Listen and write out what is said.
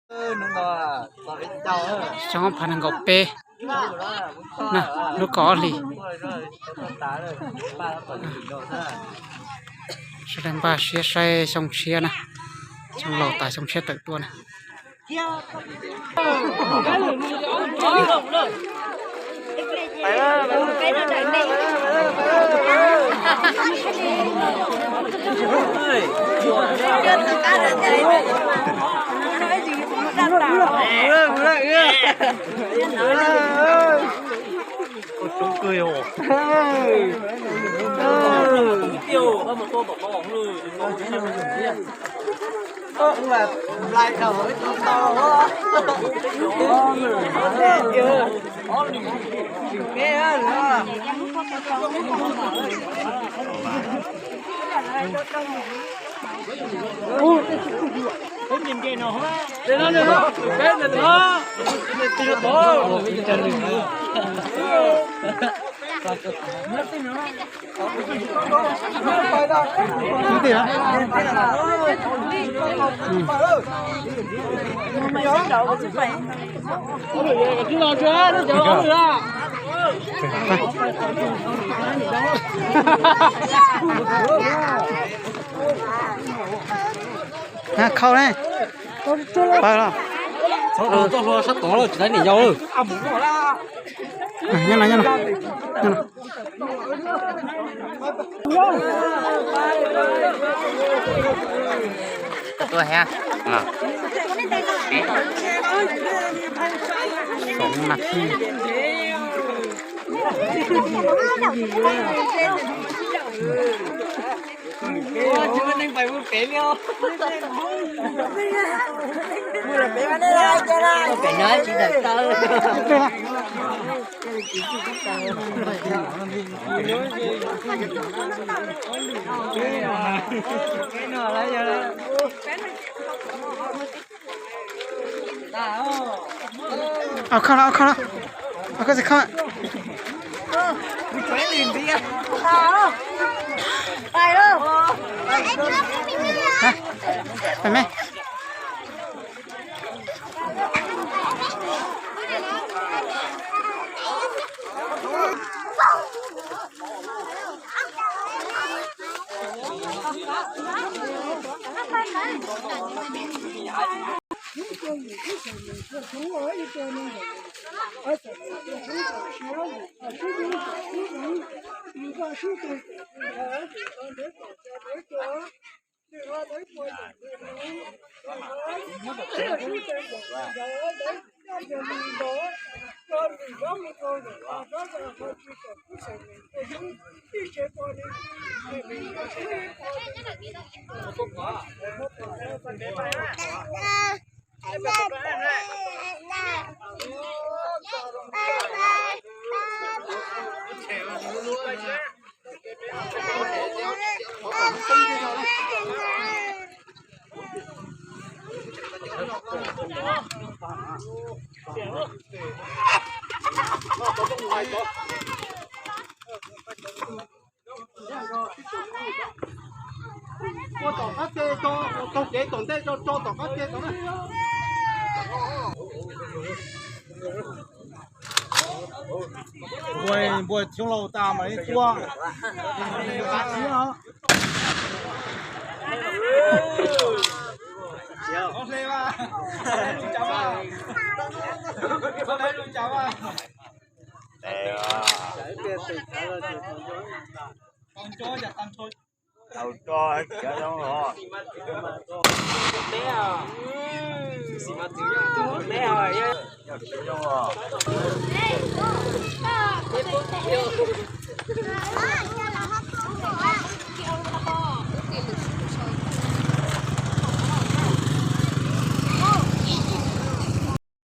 Xyoo ob phav nees nkaum peb, lub kaum ob hlis. Sawv daws npaj siab saib xyoo tshiab na, xyoo laus tas xyoo tshiab tawm tuaj na. Khau ne. Txhob ua txoj hlua sab tod lawm, tsis tau niam yau lawm. Nyob no, nyob no. Tuaj hia. Xoom nas this. Au khau los, au khau los, au khau txiv khau. Pais me. Ua tom qab ke, taug kev tom ntej tso, tso tom qab ke tod na. Npuag, npuag xyoo laus tas mam li tua.